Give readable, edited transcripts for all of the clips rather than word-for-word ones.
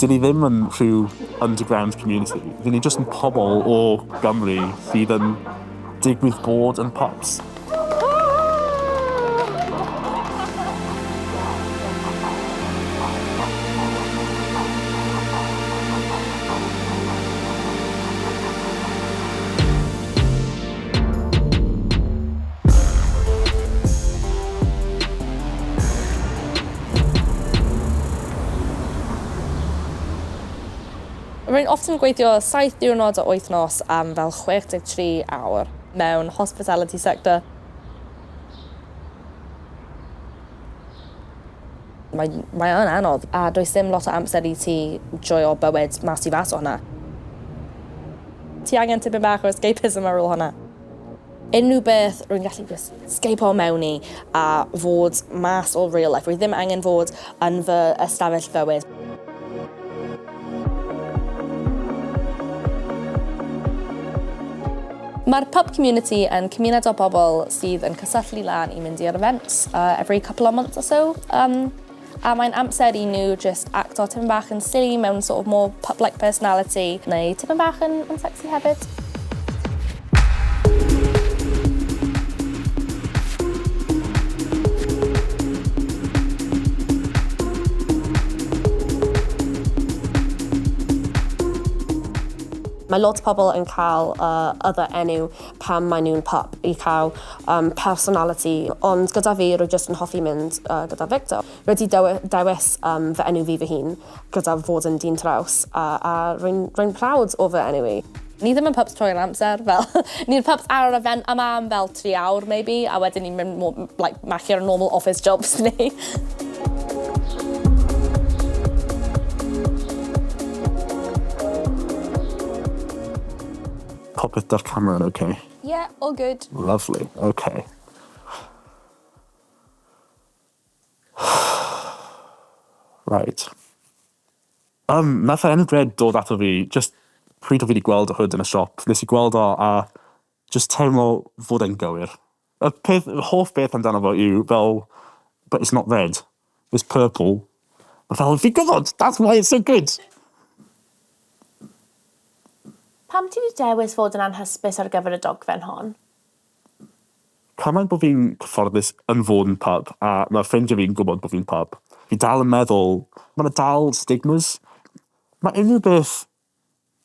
Dyn ni ddim yn rhyw underground community. Dyn ni jyst yn pobl o Gymru sydd yn digwydd bod yn pups. Rwy'n often gweithio 7 diwrnod o wythnos am fel 63 awr mewn hospitality sector. Mae, mae yn anodd a does dim lot o amser i ti joio bywyd mas i fas o hwnna. Ti angen tipyn bach o escapism ar ôl hwnna. Unrhyw beth rwy'n gallu just escape-o mewn i a fod mas o real life. Rwy ddim angen fod yn fy ystafell fywyd. Mae'r pub community yn cymuned o bobl sydd yn cysylltu lan i mynd i'r events every couple of months or so. Um, a mae'n amser i nhw just acto tipyn bach yn silly mewn sort of more pup-like personality neu tipyn bach yn, yn sexy hefyd. Mae lot o pobl yn cael uh, other enw pam maen nhw'n pup i cael um, personality, ond gyda fi rwy jyst yn hoffi mynd uh, gyda Victor. Rwy wedi dewis um, fy enw fi fy hun gyda fod yn dyn traws a, a rwy'n rwy proud o fy enw i. Ni ddim yn pups trwy'r amser, fel, ni'n pups ar yr event yma am fel 3 awr maybe, a wedyn ni'n mynd more, like, machu'r normal office jobs ni. Popeth da'r camera yn okay? Yeah, all good. Lovely, okay. Right. Um, nath enw Red dod ato fi, just pryd o fi wedi gweld y hood yn y siop. Nes i gweld o a just teimlo fod e'n gywir. Y peth, y hoff beth amdano fo yw fel, but it's not red, it's purple. A fel, fi'n gwybod, that's why it's so good! Pam ti 'di dewis fod yn anhysbys ar gyfer y dogfen hon? Cymaint bod fi'n cyfforddus yn fod yn pup a mae ffrindiau fi'n gwybod bod fi'n pup. Fi dal yn meddwl, mae 'na dal stigmas. Mae unrhyw beth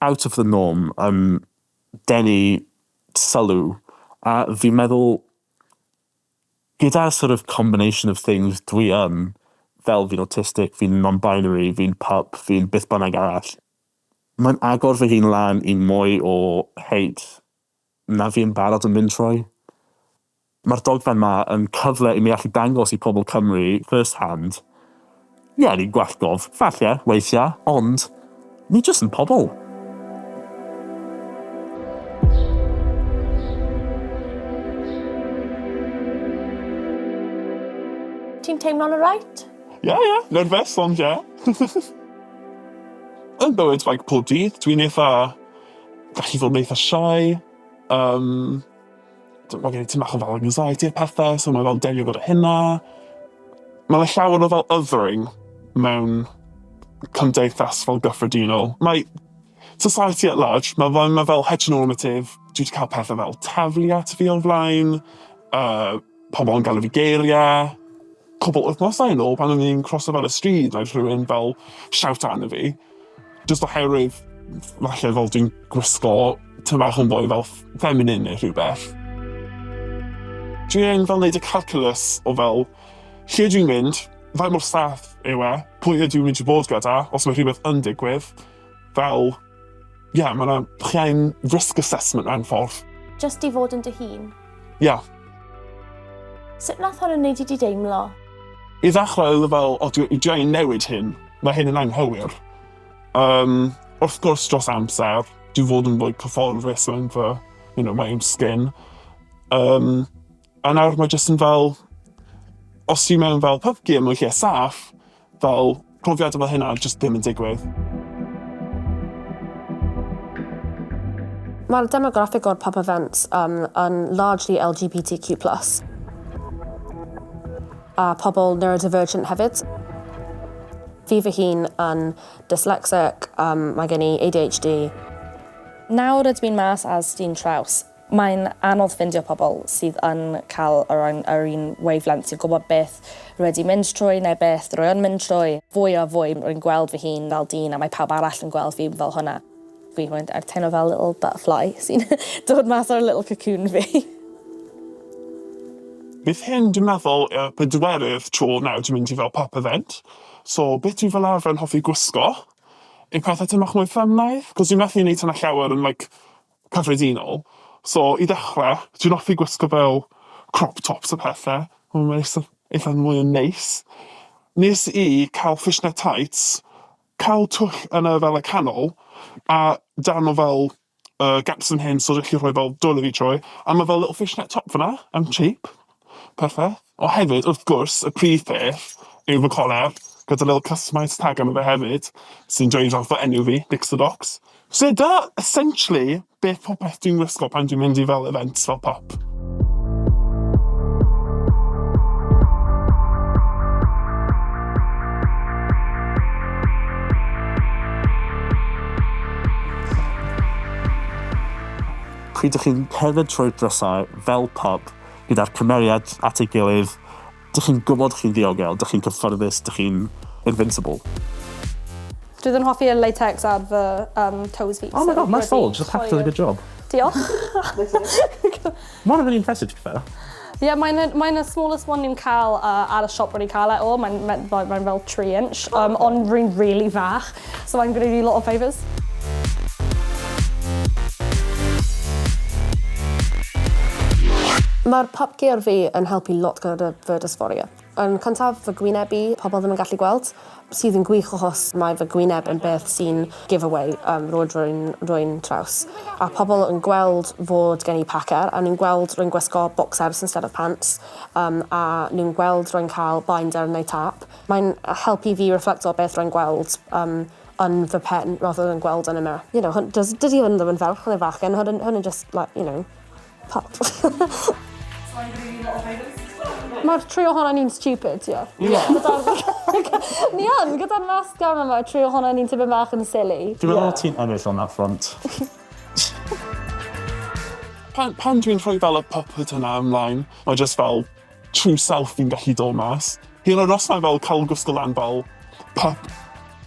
out of the norm yn denu sylw a fi'n meddwl gyda'r sort of combination of things dwi yn, fel fi'n autistic, fi'n non-binary, fi'n pup, fi'n beth bynnag arall, mae'n agor fy hun lan i mwy o hate na fi'n barod yn mynd trwy. Mae'r dogfen 'ma yn cyfle i mi allu dangos i pobl Cymru first hand, ie, ni'n gwallgof, falle, weithiau, ond ni jyst yn pobl. Ti'n teimlo'n alright? Ie, ie, nervous, ond ie. Yn bywyd like pob dydd, dwi'n eitha gallu fod yn eitha shy. Um, mae gen i tipyn bach o fel anxiety a pethau, so mae fel delio gyda hynna. Mae 'na llawer o fel othering mewn cymdeithas fel gyffredinol. Mae society at large, mae fel, mae fel heteronormative, dwi wedi cael pethau fel taflu at fi o'r flaen, uh, pobl yn galw fi geiriau. Cwbl wythnosau yn ôl pan o'n i'n croeso fel y stryd, mae rhywun fel shout arno fi. Just oherwydd falle fel dwi'n gwisgo tym bach yn fwy fel feminine neu rhywbeth. Dwi'n fel neud y calculus o fel lle dwi'n mynd, faint mor saff yw e, pwy ydw i'n mynd i bod gyda, os mae rhywbeth yn digwydd, fel, ie, yeah, mae yna chi'n risk assessment mewn ffordd. Just i fod yn dy hun? Ie. Yeah. Sut nath hwn yn neud i di deimlo? I ddechrau oedd e fel, o, dwi, dwi angen newid hyn, mae hyn yn anghywir. Um, wrth gwrs, dros amser, dwi fod yn fwy cyfforddus mewn fy, you know, my own skin. Um, a nawr mae jyst yn fel, os ti mewn fel pub game mewn lle saff, fel profiadau fel hynna jyst ddim yn digwydd. Mae'r demograffig o'r pub events um, yn largely LGBTQ+. A pobl neurodivergent hefyd. Fi fy hun yn dyslexic, um, mae gen i ADHD. Nawr ydw i'n mas as dyn traws. Mae'n anodd ffindio pobl sydd yn cael yr un, yr un wavelength, sy'n gwybod beth rwy wedi mynd trwy neu beth rwy yn mynd trwy. Fwy a fwy rwy'n gweld fy hun fel dyn a mae pawb arall yn gweld fi fel hwnna. Fi'n mynd ar teimlo fel little butterfly sy'n dod mas o'r little cocoon fi. Bydd hyn, dwi'n meddwl, y pedwerydd tro nawr dwi'n mynd i fel pop event. So, beth dwi fel arfer yn hoffi gwisgo yw pethau tipyn bach mwy ffemnaidd, 'cos dwi methu wneud hynna llawer yn like cyffredinol. So, i ddechrau, dwi'n hoffi gwisgo fel crop tops a pethau. Mae'n eitha, eitha mwy o neis. Nes i cael fishnet tights, cael twll yn y fel y canol, a darn o fel gaps yn hyn, so gallu rhoi fel dwylo fi trwy, a mae fel little fishnet top fan'na, am cheap. Perffaith. O hefyd, wrth gwrs, y prif peth yw fy coler, gyda little customised tag arno fe hefyd, sy'n dweud fel fy enw fi, Dix the Docs. So ie, dyna essentially beth popeth dwi'n gwisgo pan dwi'n mynd i fel events fel pop. Pryd dych chi'n cerdded trwy'r drysau fel pup gyda'r cymeriad at ei gilydd, dych chi'n gwybod chi'n ddiogel, dych chi'n cyffyrddus, dych chi'n invincible. Dwi ddim yn hoffi y latex ar fy toes fi. Oh my god, nice fold, the pack does a good job. Diolch. Mae hwnna'n really impressive, to be fair. Ie, yeah, mae'n mae y smallest one ni'n cael ar y siop rwy'n cael e o, mae'n mae, mae fel 3 inch, ond rwy'n really fach, so mae'n gwneud i lot o favours. Mae'r pop gear fi yn helpu lot gyda fy dysphoria. Yn cyntaf, fy gwyneb i, pobl ddim yn gallu gweld, sydd yn gwych achos mae fy gwyneb yn beth sy'n giveaway um, rwy'n rwy'n rwy'n traws. A pobl yn gweld fod gen i pacer, a nhw'n gweld rwy'n gwisgo boxers instead of pants, um, a nhw'n gweld rwy'n cael binder neu tap. Mae'n helpu fi reflecto beth rwy'n gweld um, yn fy pen rather than gweld yn y mirror. You know, hwn, does, dydy hwn ddim yn ferch neu fachgen, hwn, hwn yn just, like, you know, Pop. Mae'r tri ohono ni'n stupid, ie. Ie. Ni yn, gyda'r masg arno mae'r tri ohono ni'n tipyn bach yn silly. Dwi'n meddwl ti'n ennill on that front. Pan, pan dwi'n rhoi fel y puppet yna ymlaen, mae just fel true self fi'n gallu dod mas. Hyd yn oed os mae fel cael gwisgo lan fel pup,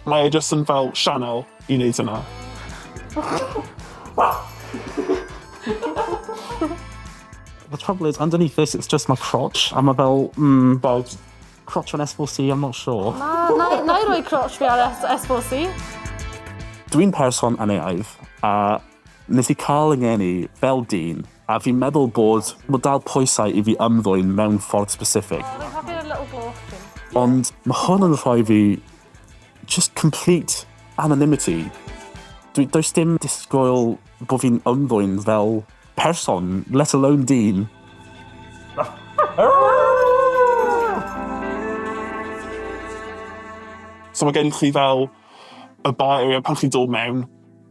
mae e just yn fel sianel i wneud hynna. The trouble is, underneath this, it's just my crotch. A mae fel, fel, crotch on S4C, I'm not sure. Na, na, na i roi crotch fi ar S4C. Dwi'n person aneaidd, a nes i cael yng ngeni fel dyn, a fi'n meddwl bod, bod dal pwysau i fi ymddwyn mewn ffordd specific. Oh, fi'n hoffi'r little gloch ti. Ond mae hwn yn rhoi fi just complete anonymity. Dwi, does dim disgwyl bod fi'n ymddwyn fel person, let alone dyn. So mae gen chi fel y bar area pan chi'n dod mewn.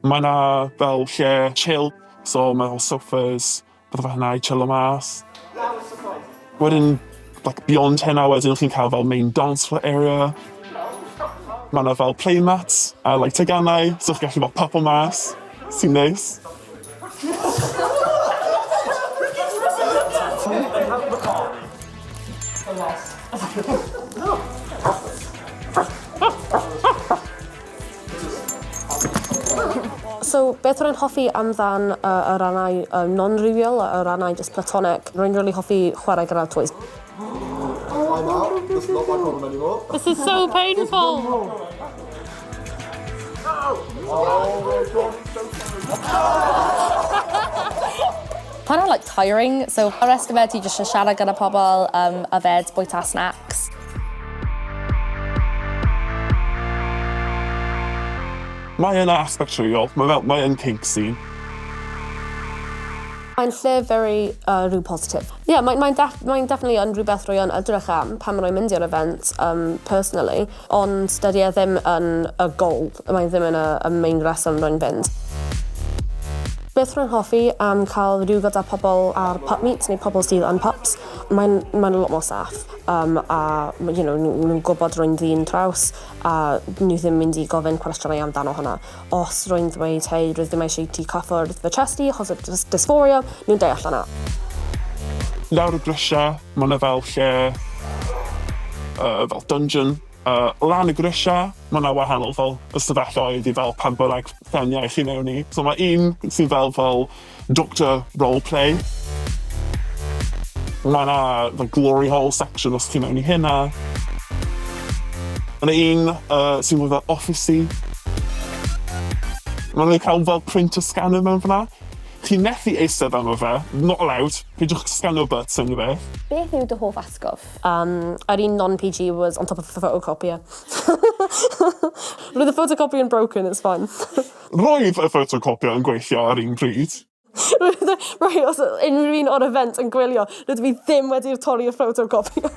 Mae yna fel lle chill, so mae fel sofas, pethau fel hynna i chillo mas. Wedyn, like, beyond hynna, wedyn chi'n cael fel main dance floor area. Mae yna fel playmats a like, teganau, so chi'n gallu fel popo mas, sy'n neis. So, beth rwy'n hoffi amdan y rannau non-rhywiol, y rannau just platonic, rwy'n really hoffi chwarae gyda'r toys. I'm out. That's not my problem anymore. This is so painful. Oh my god, it's so Kind of like tiring, so y rest of it, ti jyst yn siarad gyda pobl, yfed, bwyta snacks. Mae yna aspect rhywiol, mae fel, mae yn kink scene. Mae'n lle very rhyw positif. Ie, yeah, mae'n mae def mae definitely yn rhywbeth rwy yn edrych am pan rwy'n mynd i'r event personally, ond dydy e ddim yn y goal, mae ddim yn y main reswm rwy'n fynd. Beth rwy'n hoffi am cael rhyw gyda pobl ar pup meets neu pobl sydd yn pups Mae'n mae lot more saff a you know, nhw'n gwybod rwy'n ddyn traws a nhw ddim mynd i gofyn cwestiynau amdano hwnna. Os rwy'n dweud, hei, rwy ddim eisiau ti cyffwrdd fy chest i achos y dysphoria, nhw'n deall hwnna. Lawr y grisiau, mae yna fel lle, fel dungeon. Lan y grisiau, mae yna wahanol fel ystafelloedd i fel pan bynnag ffeniau chi mewn i. So mae un sy'n fel doctor roleplay. Mae yna fel glory hole section os chi mewn i hynna. Mae yna un sy'n mwy fel office-y. Mae yna cael fel printer scanner mewn fan'na. Chi'n methu eistedd arno fe, not allowed. Peidiwch sganio butts neu unrhyw beth. Beth yw dy hoff atgof? Yr un non-PG was on top of the photocopier. Roedd y photocopier yn broken, it's fine. Roedd y photocopier yn gweithio ar un pryd. Right, os unrhyw un o'r event yn gwylio, rydw i ddim wedi torri y photocopier.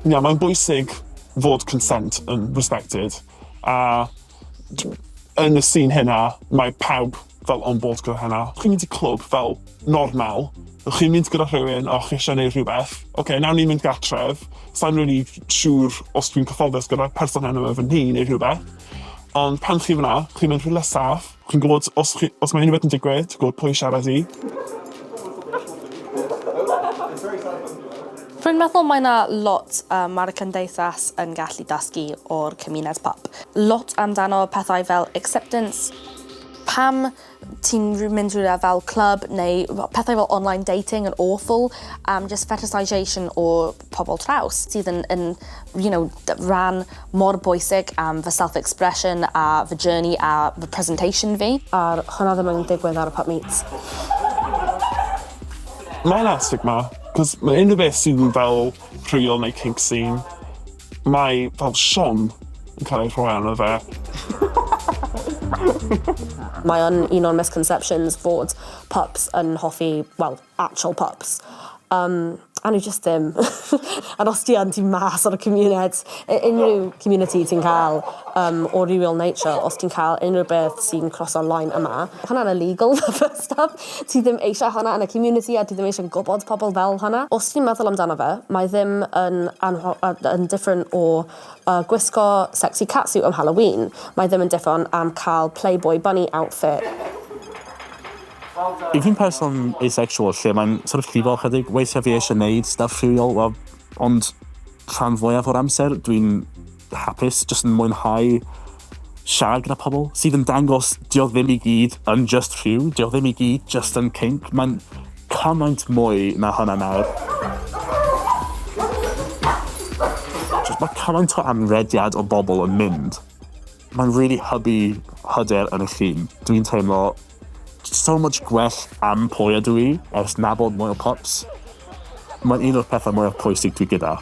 Ie, mae'n bwysig fod consent yn respected a yn y scene hynna, mae pawb fel on board gyda hynna. Chi'n mynd i clwb fel normal, chi'n mynd gyda rhywun o chi eisiau gwneud rhywbeth, oce, okay, nawn ni'n mynd gartref, sa'n really siŵr os dwi'n cyfforddus gyda'r person hynny efo ni neu rhywbeth. Ond pan chi fyna, chi'n mynd rhywle saff, chi'n gwybod os, chi, os mae unrhyw beth yn digwydd, ti'n gwybod pwy siarad i. Rwy'n meddwl mae 'na lot mae'r cymdeithas yn gallu dysgu o'r cymuned pop. Lot amdano pethau fel acceptance, pam ti'n mynd rhywle fel clwb neu pethau fel online dating yn awful, just fetishisation o pobl traws sydd yn yn you know rhan mor bwysig am fy self-expression a fy journey a fy presentation fi. A hwnna ddim yn digwydd ar y pub meets. Mae 'na stigma, 'cos mae unrhyw beth sydd fel rhywiol neu kink scene, mae fel siom yn cael ei rhoi arno fe. Mae o'n un o'r misconceptions fod pups yn hoffi, wel, actual pups. A nhw just ddim. A os ti yn, ti mas o'r cymuned. Unrhyw community ti'n cael o rhywiol nature, os ti'n cael unrhyw beth sy'n croso'r line yma, hwnna'n illegal, first up. Ti ddim eisiau hwnna yn y community a ti ddim eisiau gwybod pobl fel hwnna. Os ti'n meddwl amdano fe, mae ddim yn, yn different o gwisgo sexy catsuit am Halloween. Mae ddim yn different am cael Playboy bunny outfit. I fi'n person asexual lle mae'n sort of llifo chydig, weithiau fi eisiau gwneud stuff rhywiol, well, ond rhan fwyaf o'r amser dwi'n hapus jyst yn mwynhau siarad gyda pobl sydd yn dangos dio ddim i gyd yn just rhyw, dio ddim i gyd just yn kink. Mae'n cymaint mwy na hwnna nawr. Just, mae cymaint o amrediad o bobl yn mynd. Mae'n really hybu hyder yn y llun. Dwi'n teimlo so much gwell am pwy ydw i ers nabod mwy o pups. Mae'n un o'r pethau mwyaf pwysig dwi gyda.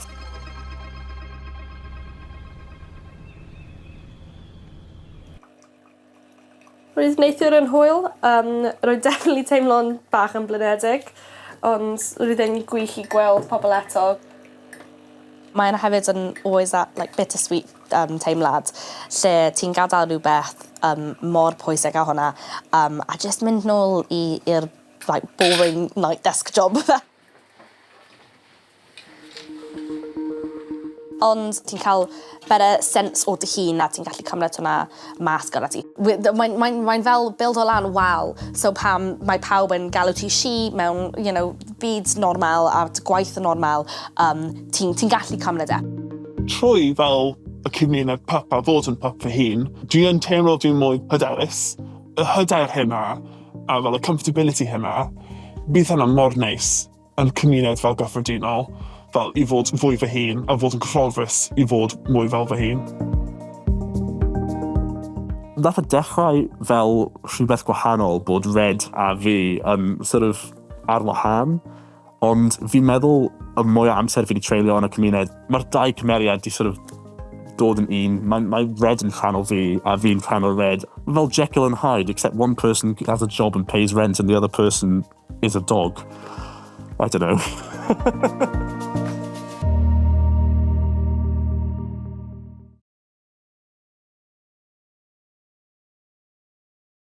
Roedd neithiwr yn hwyl. Roedd definitely teimlo'n bach yn blinedig, ond roedd e'n gwych i gweld pobl eto. Mae yna hefyd yn always that like bittersweet teimlad lle ti'n gadael rhywbeth mor pwysig â hwnna a just mynd nôl i'r like boring night desk job. Ond ti'n cael better sense o dy hun a ti'n gallu cymryd hwnna mas gyda ti. Mae'n mae fel build o lan wal, so pam mae pawb yn galw ti she mewn byd normal a gwaith normal, ti'n ti gallu cymryd e. Trwy fel y cymuned pup a fod yn pup fy hun, dwi yn teimlo dwi'n mwy hyderus. Y hyder hynna a fel y comfortability hynna, bydd hynna mor neis yn cymuned fel gyffredinol, fel i fod fwy fy hun a fod yn cyfforddus i fod mwy fel fy hun. Nath e dechrau fel rhywbeth gwahanol bod Red a fi yn sort of ar wahân, ond fi'n meddwl y mwy o amser fi wedi treulio yn y cymuned, mae'r dau cymeriad di sort of dod yn un. Mae Red yn rhan o fi a fi'n rhan o Red. Fel Jekyll and Hyde, except one person has a job and pays rent and the other person is a dog. I don't know.